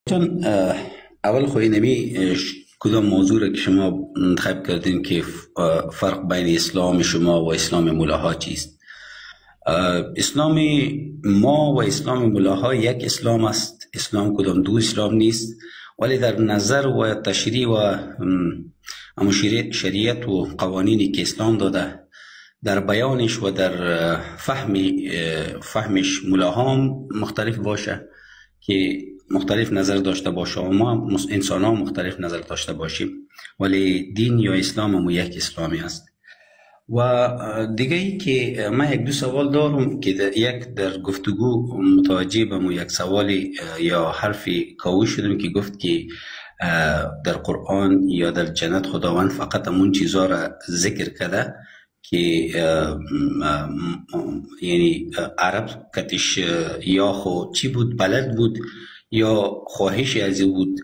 چون اول خو اینمی کدام موضوع را که شما انتخاب کردین که فرق بین اسلام شما و اسلام ملاها چیست؟ اسلام ما و اسلام ملاها یک اسلام است. اسلام کدام دو اسلام نیست، ولی در نظر و تشریع و شریعت و قوانینی که اسلام داده در بیانش و در فهمش ملاها مختلف باشه که مختلف نظر داشته باشه و ما انسان ها مختلف نظر داشته باشیم، ولی دین یا اسلام هم یک اسلامی است. و دیگه ای که من یک دو سوال دارم که در یک در گفتگو متوجه به مو یک سوال یا حرفی کاوش شدم که گفت که در قرآن یا در جنت خداوند فقط همون چیزا را ذکر کرده که یعنی عرب کتش یا خو چی بود بلد بود یا خواهش از او بود.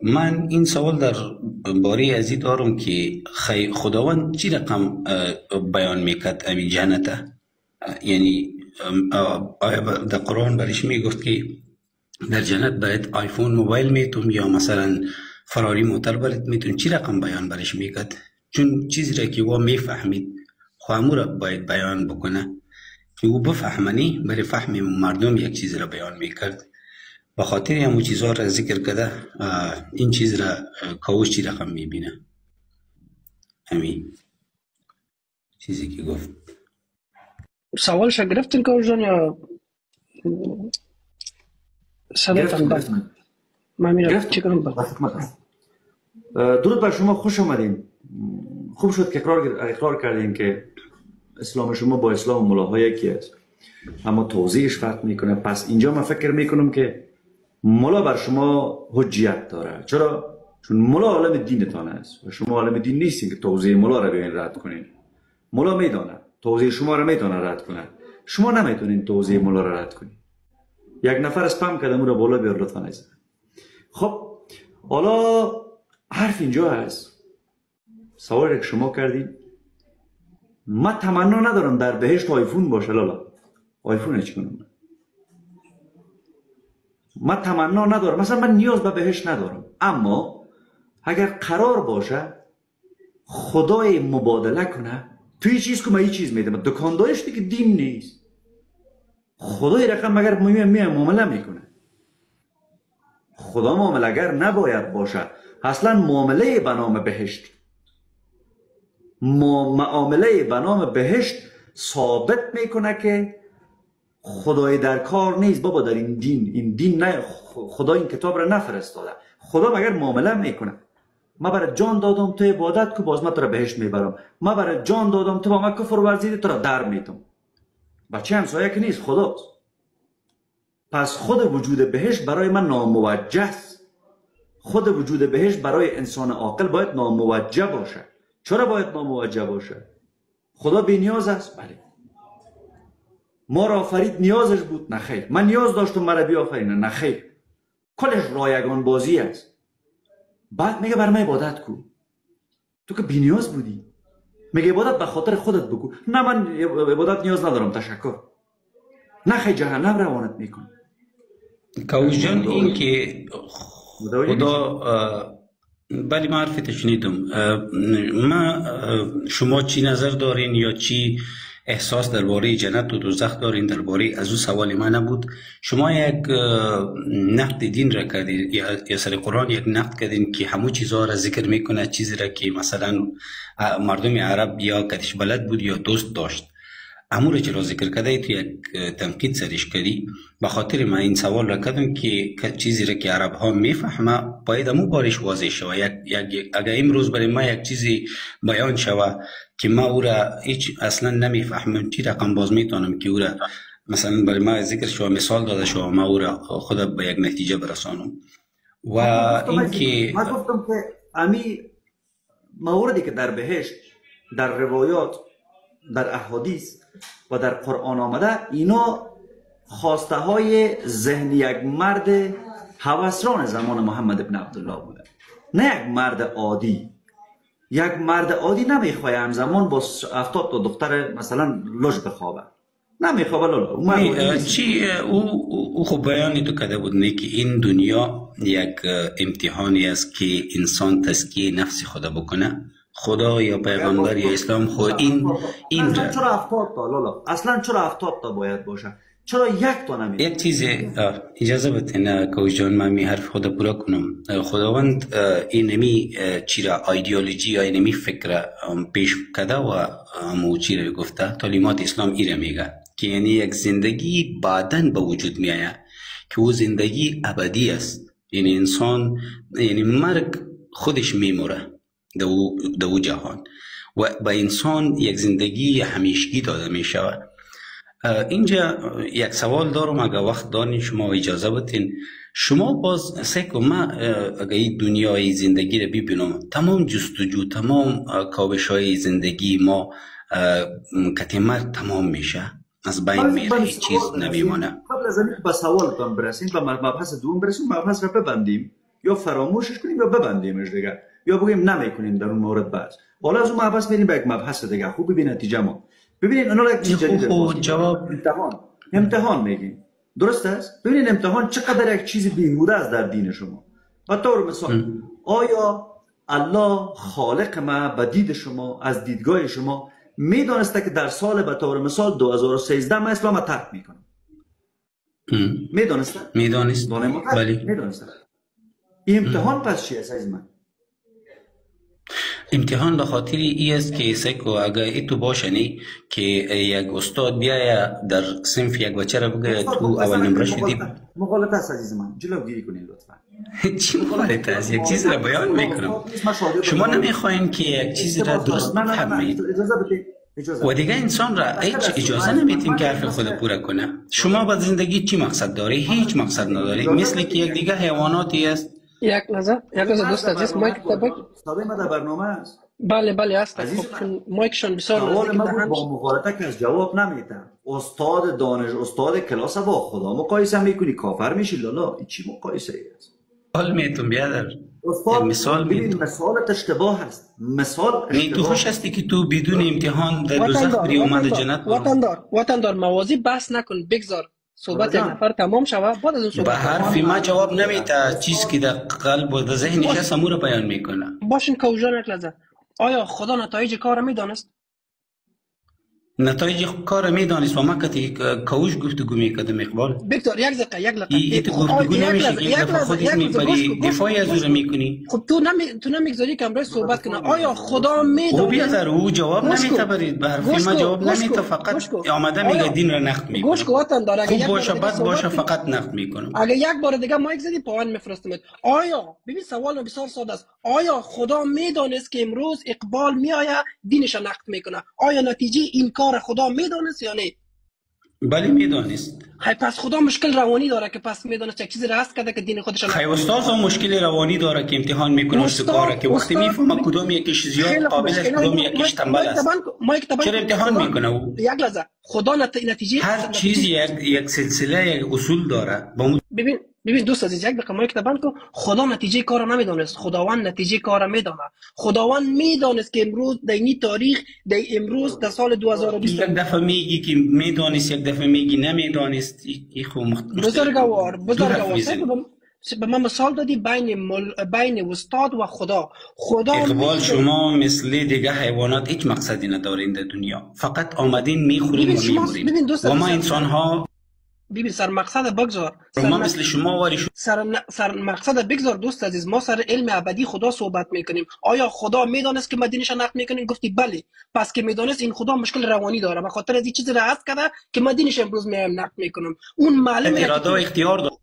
من این سوال در باره از این دارم که خداوند چی رقم بیان میکرد امین جنته؟ یعنی آیا در قرآن برش میگفت که در جنت باید آیفون موبایل میتون یا مثلا فراری موتر برات میتون؟ چی رقم بیان برش میکرد؟ چون چیزی را که او میفهمید خو امو را باید بیان بکنه که او بفهمنی، برای فهم مردم یک چیز را بیان میکرد. به خاطر همون چیزها را ذکر کرده این چیز را کاوش چی رقم میبینه؟ همین چیزی که گفت. سوالش گرفتین کاوش جان یا صدایتان بد؟ من میرم چی کنم؟ درود بر شما، خوش آمدین. خوب شد که اقرار کردین که اسلام شما با اسلام ملاها یکی است، اما توضیحش فرق میکنه. پس اینجا من فکر میکنم که ملا بر شما حجیت داره. چرا؟ چون ملا عالم دینتان است و شما عالم دین نیستین که توضیح ملا را بیاین رد کنین. ملا میدانه توضیح شما را میتونه رد کنه، شما نمیتونین توضیح ملا را رد کنین. یک نفر اسپم کرده مو را بالا بیار لطفا. خب حالا حرف اینجا هست، سوال که شما کردین، من تمنا ندارم در بهشت آیفون باشه. لالا آیفون چی کنم؟ من تمنا ندارم، مثلا من نیاز به بهشت ندارم، اما اگر قرار باشه خدای مبادله کنه توی چیز که من یه چیز میدم، دکاندارش دیگه دین نیست، خدای رقم مگر می معامله میکنه. خدا معامله گر نباید باشه. اصلا معامله به نام بهشت، معامله به نام بهشت ثابت میکنه که خدای در کار نیست بابا در این دین. این دین نه، خدا این کتاب را نفرستاده. خدا مگر معامله میکنه؟ من برای جان دادم تو عبادت کو، باز من تو را بهشت میبرم. من برای جان دادم تو با من کفر ورزیدی، تو را در میتم. بچه همسایه که نیست، خداست. پس خود وجود بهشت برای من ناموجه است. خود وجود بهشت برای انسان عاقل باید ناموجه باشه. چرا باید ناموجه باشه؟ خدا بی نیاز است؟ بله. ما را آفرید نیازش بود؟ نه خیر. من نیاز داشتم مرا بیافرینه؟ نه خیر. کلش رایگان بازی است. بعد میگه بر من عبادت کو. تو که بی نیاز بودی. میگه عبادت به خاطر خودت بکو. نه من عبادت نیاز ندارم، تشکر. نه خیر، جهنم روانت میکنه. کاوش جان، این که خدا بله من حرفت شنیدم. ما شما چی نظر دارین یا چی احساس درباره جنت و دوزخ دارین؟ درباره از او سوال من نبود. شما یک نقد دین را کردین یا سر قرآن یک نقد کردین که همو چیزها را ذکر میکنه، چیزی را که مثلا مردم عرب یا کتش بلد بود یا دوست داشت، امو را چرا ذکر کرده؟ تو یک تنقید سرش کردی. به خاطر من این سوال را کردم که چیزی را که عرب ها میفهمه باید امو بارش واضح شوه. یک اگر امروز برای ما یک چیزی بیان شوه که ما او را هیچ اصلا نمیفهمم، چی رقم باز میتونم که او را مثلا برای ما ذکر شوه، مثال داده شوه، ما او را خود به یک نتیجه برسانم. و اینکه من گفتم که امی موردی که در بهشت، در روایات، در احادیث و در قرآن آمده، اینا خواسته های ذهن یک مرد هوسران زمان محمد ابن عبدالله بوده، نه یک مرد عادی. یک مرد عادی نمیخواه همزمان با 70 تا دختر مثلا لژ بخوابه، نمیخواه لالا. چی او خب بیانی تو کده بود نه که این دنیا یک امتحانی است که انسان تزکیه نفس خدا بکنه، خدا یا پیغمبر یا اسلام. خو این اصلا چرا 70 تا لالا؟ اصلا چرا 70 تا باید باشه؟ چرا یک تا نمیشه؟ یک چیز اجازه بده نه کوش جان، من می حرف خود پورا کنم. خداوند اینمی چی را ایدئولوژی یا اینمی فکر پیش کده و امو چی را گفته تعلیمات اسلام ایره میگه که یعنی یک زندگی بعداً به وجود می آید که او زندگی ابدی است. یعنی انسان یعنی مرگ خودش میموره دو جهان و به انسان یک زندگی همیشگی داده می شود. اینجا یک سوال دارم، اگر وقت دارین شما اجازه بدین. شما باز سیکو ما اگر این دنیای زندگی رو ببینم، تمام جستجو، تمام کاوش های زندگی ما کتی مرگ تمام میشه، از بین میره، هیچ چیز نمیمونه. قبل از اینکه به سوالتان برسیم و مبحث دوم برسیم، مبحث رو ببندیم یا فراموشش کنیم یا ببندیمش دیگه، یا بگیم نمیکنیم در اون مورد بحث. حالا از اون مبحث میریم به یک مبحث دیگه. خوب ببین نتیجه ما. ببینید اونا یک چیز جدید جواب امتحان میگیم، درست است؟ ببینید امتحان چقدر یک چیز بیهوده است در دین شما. به طور مثال آیا الله خالق ما به دید شما، از دیدگاه شما میدانسته که در سال به طور مثال 2013 من اسلام ترک میکنم؟ میدانسته؟ میدانست. بله میدانسته. امتحان پس چی است عزیز من؟ امتحان به خاطر ای است که سیکو اگر ای تو باشه نی که یک استاد بیایه در صنف یک بچه را بگه تو اول نمره شدی. مغالطه است عزیز من، جلوگیری کنین لطفا. چی مغالطه است؟ یک چیز را بیان میکنم. شما نمیخواین که یک چیز را درست بفهمید. اجازه بدید. و دیگه انسان را هیچ اجازه نمیتیم که حرف خود پوره کنه. شما با زندگی چی مقصد داری؟ هیچ مقصد نداری. مثل که یک دیگه حیواناتی است. یک لحظه، یک لحظه دوست عزیز، mic تبک. صدای ما در برنامه است. بله بله هست. خب mic شون بسیار نزدیک دهن. با مغالطه که از جواب نمیدم. استاد دانش، استاد کلاس با خدا مقایسه میکنی کافر میشی لالا. این چی مقایسه ای است؟ مثال میتون بیادر. استاد مثال ببین، مثالت اشتباه است. مثال اشتباه. تو خوش هستی که تو بدون امتحان در دوزخ بری اومد جنت. وطندار، وطندار موازی بحث نکن، بگذار صحبت یک نفر تمام شود بعد از اون صحبت. به حرف ما جواب نمیده، چیز که در قلب و در ذهنش هست امور بیان میکنه. باشین کوجان یک لحظه. آیا خدا نتایج کار میدانست؟ نتایج کار میدانست و ما که کوش گفتگو میکردم اقبال. بگذار یک دقیقه، یک دقیقه. این گفتگو نمیشه که یک دفعه خودت میپری دفاعی از او میکنی. خب تو نمیگذاری که امروز صحبت کنه. آیا خدا میدانست؟ خب بیادر او جواب نمیده برید، به حرف ما جواب نمیده، فقط آمده میگه دین را نقد میکنه. گوش کن وطن دار، خوب باشه بد باشه فقط نقد میکنه. اگه یک بار دیگه mic زدی پایین میفرستمت. آیا ببین سوال بسیار ساده است. آیا خدا میدانست که امروز اقبال میآید دینش نقد میکنه؟ آیا نتیجه این کار خدا میدانست یا نه؟ بله میدانست. خی پس خدا مشکل روانی داره که پس میدانست یک چیزی راست کرده که دین خودش. خی استاد هم مشکل روانی داره که امتحان میکنه استاد که وقتی میفهمه کدوم یکیش زیاد قابل است کدوم یکیش تنبل است. چرا امتحان میکنه او؟ یک لحظه. خدا نتیجه هر چیزی یک سلسله یک اصول داره. ببین دوست عزیز، یک دقیقه mic بند کن. خدا نتیجه کار نمیدانست، خداوند نتیجه کار میدانه. خداوند میدانست که امروز در این تاریخ، در امروز در سال 2020 یک دفعه میگی که میدانست، یک دفعه میگی نمیدانست. این خو بزرگوار، بزرگوار به من مثال دادی بین استاد و خدا. خدا اقبال شما مثل دیگه حیوانات هیچ مقصدی ندارین در دنیا، فقط آمدین میخورین و میمورین. و ما انسان ها ببین سر مقصد بگذار، ما مثل شما واری سر مقصد بگذار دوست عزیز. ما سر علم ابدی خدا صحبت میکنیم. آیا خدا میدانست که مدینش نقد میکنیم؟ گفتی بله. پس که میدانست این خدا مشکل روانی داره، به خاطر از این چیزی را حذف کرده که مدینش امروز میایم نقد میکنم. اون معلم اراده و اختیار داره.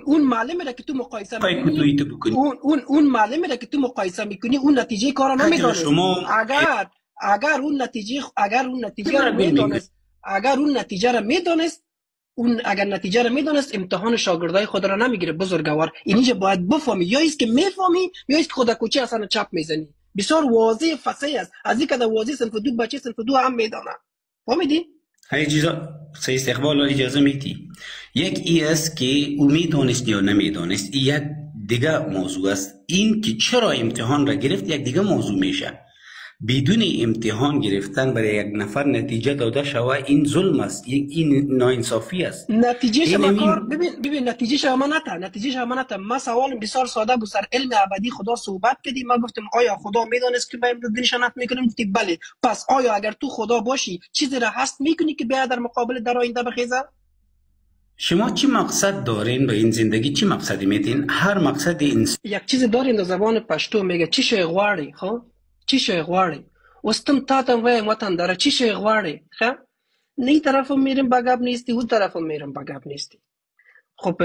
اون معلم را که تو مقایسه میکنی، اون معلم را که تو مقایسه میکنی، اون نتیجه کارو نمیدانست. اگر اون نتیجه، اگر اون نتیجه را میدانست، اگر اون نتیجه را میدانست، اون اگر نتیجه را میدانست امتحان شاگردای خود را نمیگیره بزرگوار. اینجا باید بفهمی، یا ایست که میفهمی یا ایست که خود کوچه اصلا چپ میزنی. بسیار واضح فصیح است. از این که واضح صنف دو بچه صنف دو هم میدانه. فهمیدی؟ اجازه سه استقبال اجازه میدی. یک ای است که او میدانست یا نمیدانست، یک دیگه موضوع است. این که چرا امتحان را گرفت یک دیگه موضوع میشه. بدون امتحان گرفتن برای یک نفر نتیجه داده شوه، این ظلم است، این ناانصافی است. نتیجه شما کار ببین نتیجه شما نته، نتیجه شما نته. ما سوالم بسیار ساده بود، سر علم ابدی خدا صحبت کردیم. ما گفتم آیا خدا میدونست که ما امروز دینش نت میکنیم؟ گفتی بله. پس آیا اگر تو خدا باشی چیزی را هست میکنی که بیا در مقابل در آینده بخیزه؟ شما چی مقصد دارین به این زندگی؟ چی مقصدی میتین؟ هر مقصد انسان یک چیز داریم در زبان پشتو میگه چی شی غواړي، خو چی شی غواړي؟ اوس تم تا ته وایم وطن داره چی شی غواړي؟ ښه نه طرف میریم با گپ نیستی، اون طرف میریم با گپ نیستی. خب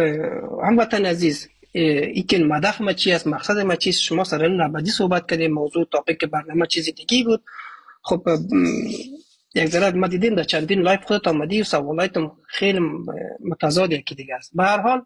هموطن عزیز، ایکن هدف ما چی است، مقصد ما چیست؟ شما سر علم ابدی صحبت کردیم، موضوع topic برنامه چیز دیگه بود. خب یک ذره ما دیدیم در چندین live خودت آمدی و سوالایتم خیلی متضاد یکی دیگه است. به هر حال